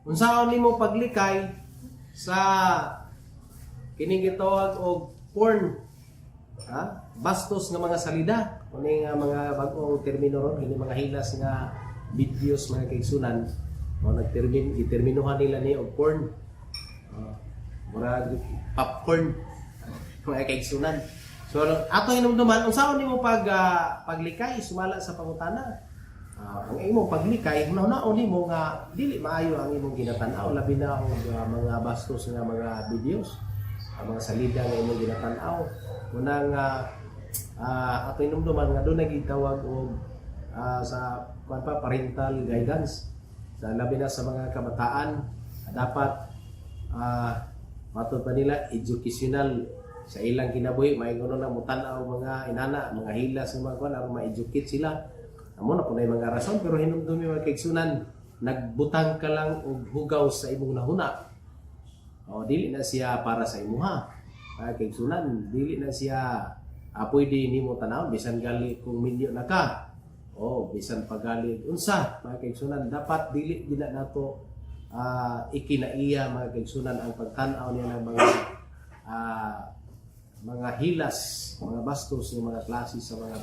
Unsaon nimo paglikay sa kining gitawag og porn, ha? Bastos nga mga salida, kuni nga mga bag-ong termino ron, kini mga hilas nga videos, mga kaigsunan, o nagtermin giterminuhan nila ni og porn. Murag popcorn, mga kaigsunan. So ato hinumduman, unsaon nimo paglikay sumala sa pangutana? Ang imong paglikay, hunahunahon nimo nga dili maayo ang imong ginatan-aw, labi na og mga bastos nga mga videos, ang mga salida nga imong ginatan-aw. Una nga ato hinumduman nga doon nagitawag og sa kuan pa, parental guidance sa labi na sa mga kabataan. Dapat matod pa nila educational sa ilang kinabuhi, maingon na mutan-aw mga inana, mga hilas nga mga kuan aron ma-educate sila. Amo na po na yung mga rason, pero hinumdumi, mga kaigsunan, nagbutang ka lang og hugaw sa imong nahuna. O dili na siya para sa imuha. Mga kaigsunan, dili na siya pwede nimo tan-aw bisan gali kung minyo na ka. O bisan pagali unsa, mga kaigsunan, dapat dili gid na nato ikinaiya, mga kaigsunan, ang pagtan-aw niya ng mga hilas, mga bastos ng mga klase sa mga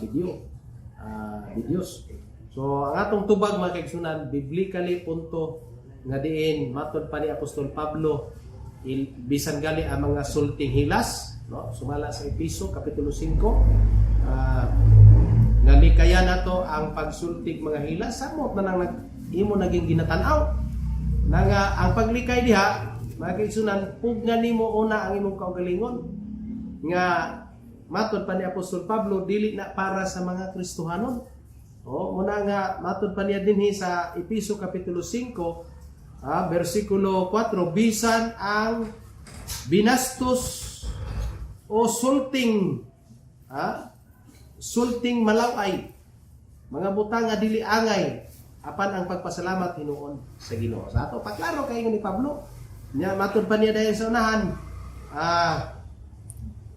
videos. So ang atong tubag, mga kaigsunan, biblically punto nga diin matod pa ni Apostol Pablo, bisan gali ang mga sulting hilas, no, sumala sa Epeso kapitulo 5, nga likayan nato ang pagsultig mga hilas samot na nang imo naging ginatan-aw. Na nga ang paglikay diha, mga kaigsunan, pugnan nimo una ang imong kaugalingon nga matod pa ni Apostol Pablo, dili na para sa mga Kristohanon. O muna nga matod pa niya dinhi sa Epeso kapitulo 5 versikulo 4, bisan ang binastos o sulting malaway, mga butang nga dili angay, apan ang pagpasalamat hinuon sa Ginoo. Sa ato paklaro kay ni Pablo nya, matod pa niya dayon sa unahan,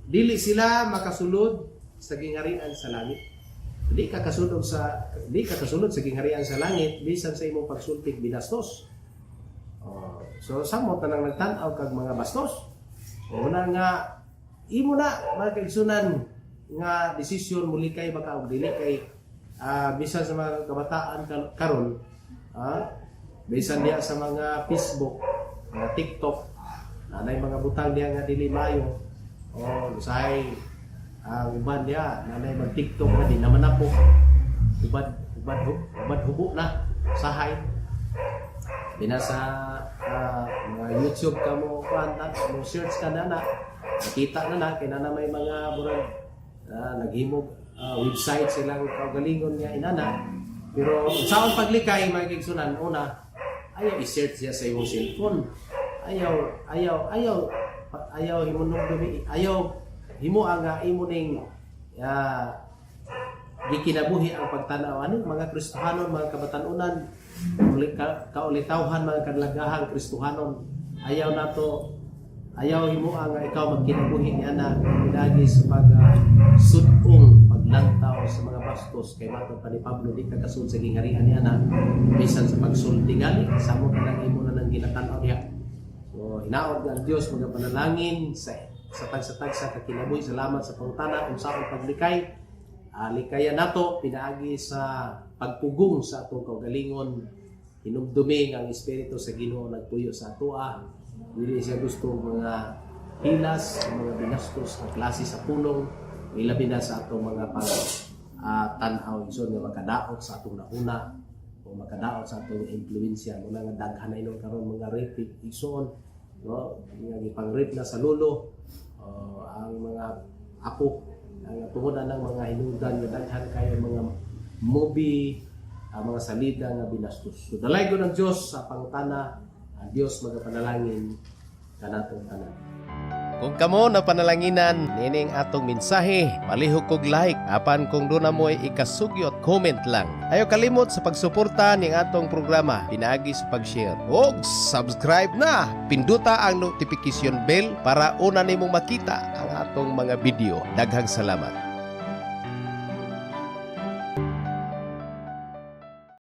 dili sila makasulod sa gingharian sa langit. Di ka kasulod sa gingharian sa langit bisan sa imong pagsultig binastos. Oh, so samot na lang nagtan-aw kag mga bastos. Una nga imo na, mga kaigsunan, nga desisyon mulikay baka og dili, kay bisan sa mga kabataan karon, bisan diya sa mga Facebook, mga TikTok, nanay mga butang diya nga dili maayo. O usahay ang uban diya nanay mag TikTok nga di naman ako ubad ubad ubad hubo na sahay binasa mga YouTube ka mo kuan mo search ka na na nakita na na kay na may mga murag naghimog website silang kaugalingon nga inana. Pero saon paglikay, mga kaigsunan? Una, ayaw i-search siya sa imong cellphone. Ayaw ayaw ayaw ayaw himunong ayaw himo ang imo ning gikinabuhi ang pagtanaw ani. Mga Kristohanon, mga kabatanunan, kaulitawhan, mga kadlagahang Kristohanon, ayaw nato, ayaw himo ang ikaw magkinabuhi niya na pinaagi sa pag sudong paglantaw sa mga bastos, kay matod pa ni Pablo, di ka kasulod sa gingharian niya na bisan sa pagsulti gali samot na lang imo na nang ginatan-aw diha. So hinaot nga ang Dios magapanalangin sa tagsa-tagsa ka kinabuhi. Salamat sa pangutana unsaon paglikay. Likayan nato pinaagi sa pagpugong sa atong kaugalingon. Hinumdumi nga ang espiritu sa Ginoo nagpuyo sa atoa. Dili siya gusto mga hilas, mga binastos na klase sa pulong, ilabi na sa atong mga pag tan-aw, igsoon, nga makadaot sa atong nahuna o makadaot sa atong impluwensya. Muna nga daghan na inon karon mga rape, igsoon, no, nga gipang-rape na sa lolo ang mga apo, ang tungod ng mga hinungdan nga daghan kayo mga movie, ang mga salida nga binastos. So dalaygon ang Dios sa pangutana. Ang Dios magapanalangin kanatong tanan. Kung kamo na panalanginan nining atong mensahe, palihog kog like apan kung duna mo'y ikasugyot, comment lang. Ayaw kalimot sa pagsuporta ning atong programa pinaagi sa pag-share og subscribe na. Pinduta ang notification bell para una nimong makita ang atong mga video. Daghang salamat.